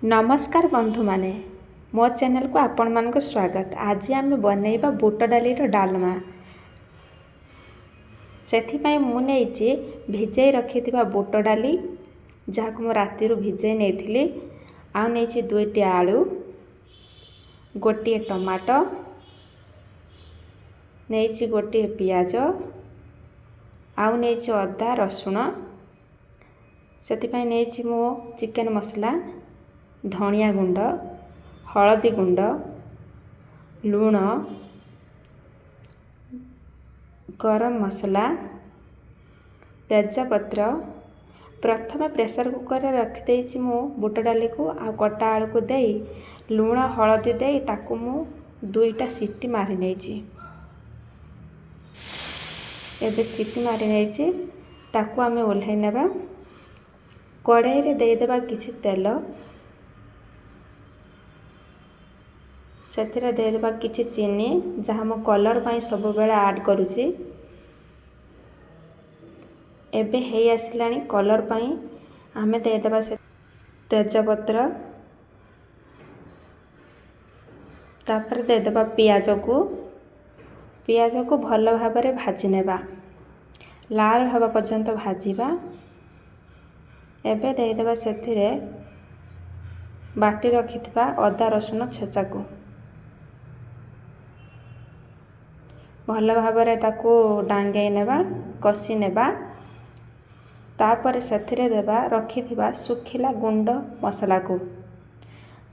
ନମସ୍କାର ବନ୍ଧୁମାନେ, ମୋ ଚ୍ୟାନେଲକୁ ଆପଣମାନଙ୍କୁ ସ୍ୱାଗତ। ଆଜି ଆମେ ବନେଇବା ବୁଟ ଡାଲିର ଡାଲମା। ସେଥିପାଇଁ ମୁଁ ନେଇଛି ଭିଜେଇ ରଖିଥିବା ବୁଟ ଡାଲି, ଯାହାକୁ ମୁଁ ରାତିରୁ ଭିଜେଇ ନେଇଥିଲି। ଆଉ ନେଇଛି ଦୁଇଟି ଆଳୁ, ଗୋଟିଏ ଟମାଟୋ ନେଇଛି, ଗୋଟିଏ ପିଆଜ, ଆଉ ନେଇଛି ଅଦା ରସୁଣ। ସେଥିପାଇଁ ନେଇଛି ମୁଁ ଚିକେନ୍ ମସଲା, ଧନିଆ ଗୁଣ୍ଡ, ହଳଦୀ ଗୁଣ୍ଡ, ଲୁଣ, ଗରମ ମସଲା, ତେଜପତ୍ର। ପ୍ରଥମେ ପ୍ରେସର୍ କୁକର୍ରେ ରଖିଦେଇଛି ମୁଁ ବୁଟ ଡାଲିକୁ ଆଉ କଟା ଆଳୁକୁ ଦେଇ, ଲୁଣ ହଳଦୀ ଦେଇ ତାକୁ ମୁଁ ଦୁଇଟା ସିଟି ମାରି ନେଇଛି। ଏବେ ସିଟି ମାରି ନେଇଛି, ତାକୁ ଆମେ ଓହ୍ଲାଇ ନେବା। କଢ଼େଇରେ ଦେଇଦେବା କିଛି ତେଲ। ସେଥିରେ ଦେଇଦେବା କିଛି ଚିନି, ଯାହା ମୁଁ କଲର୍ ପାଇଁ ସବୁବେଳେ ଆଡ଼୍ କରୁଛି। ଏବେ ହେଇ ଆସିଲାଣି, କଲର୍ ପାଇଁ ଆମେ ଦେଇଦେବା ସେ ତେଜପତ୍ର। ତାପରେ ଦେଇଦେବା ପିଆଜକୁ। ପିଆଜକୁ ଭଲ ଭାବରେ ଭାଜି ନେବା, ଲାଲ ହେବା ପର୍ଯ୍ୟନ୍ତ ଭାଜିବା। ଏବେ ଦେଇଦେବା ସେଥିରେ ବାଟି ରଖିଥିବା ଅଦା ରସୁଣ ଛେଚାକୁ। ଭଲ ଭାବରେ ତାକୁ ଡାଙ୍ଗେଇ ନେବା, କଷି ନେବା। ତାପରେ ସେଥିରେ ଦେବା ରଖିଥିବା ଶୁଖିଲା ଗୁଣ୍ଡ ମସଲାକୁ।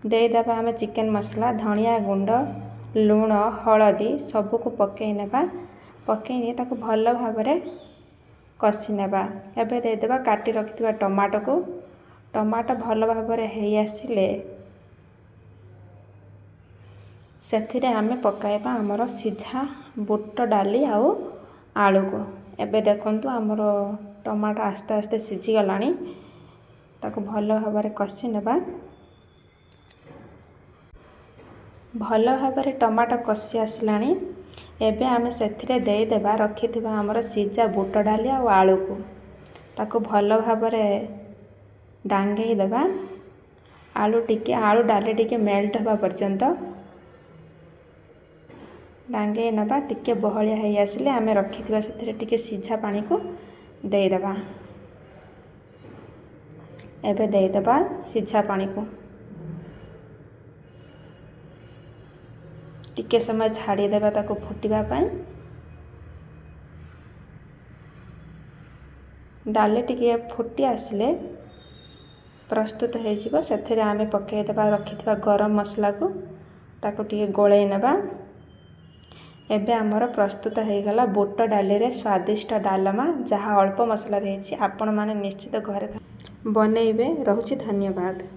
ଦେଇଦେବା ଆମେ ଚିକେନ୍ ମସଲା, ଧନିଆ ଗୁଣ୍ଡ, ଲୁଣ, ହଳଦୀ ସବୁକୁ ପକାଇ ନେବା। ପକାଇ ନେଇ ତାକୁ ଭଲ ଭାବରେ କଷି ନେବା। ଏବେ ଦେଇଦେବା କାଟି ରଖିଥିବା ଟମାଟୋକୁ। ଟମାଟୋ ଭଲ ଭାବରେ ହେଇ ଆସିଲେ ସେଥିରେ ଆମେ ପକାଇବା ଆମର ସିଝା ବୁଟ ଡାଲି ଆଉ ଆଳୁକୁ। ଏବେ ଦେଖନ୍ତୁ, ଆମର ଟମାଟୋ ଆସ୍ତେ ଆସ୍ତେ ସିଝିଗଲାଣି। ତାକୁ ଭଲ ଭାବରେ କଷି ନେବା। ଭଲ ଭାବରେ ଟମାଟୋ କଷି ଆସିଲାଣି। ଏବେ ଆମେ ସେଥିରେ ଦେଇଦେବା ରଖିଥିବା ଆମର ସିଝା ବୁଟ ଡାଲି ଆଉ ଆଳୁକୁ। ତାକୁ ଭଲ ଭାବରେ ଡାଙ୍ଗେଇ ଦେବା। ଆଳୁ ଟିକେ, ଆଳୁ ଡାଲି ଟିକେ ମେଲ୍ଟ ହେବା ପର୍ଯ୍ୟନ୍ତ ଡାଙ୍ଗେଇ ନେବା। ଟିକେ ବହଳିଆ ହେଇ ଆସିଲେ ଆମେ ରଖିଥିବା ସେଥିରେ ଟିକେ ସିଝା ପାଣିକୁ ଦେଇଦେବା। ଏବେ ଦେଇଦେବା ସିଝା ପାଣିକୁ। ଟିକେ ସମୟ ଛାଡ଼ିଦେବା ତାକୁ ଫୁଟିବା ପାଇଁ। ଡାଲି ଟିକେ ଫୁଟି ଆସିଲେ ପ୍ରସ୍ତୁତ ହେଇଯିବ। ସେଥିରେ ଆମେ ପକାଇଦେବା ରଖିଥିବା ଗରମ ମସଲାକୁ। ତାକୁ ଟିକେ ଗୋଳେଇ ନେବା। ଏବେ ଆମର ପ୍ରସ୍ତୁତ ହେଇଗଲା ବୁଟ ଡାଲିରେ ସ୍ୱାଦିଷ୍ଟ ଡାଲମା, ଯାହା ଅଳ୍ପ ମସଲାରେ ହେଇଛି। ଆପଣମାନେ ନିଶ୍ଚିତ ଘରେ ବନେଇବେ। ରହୁଛି, ଧନ୍ୟବାଦ।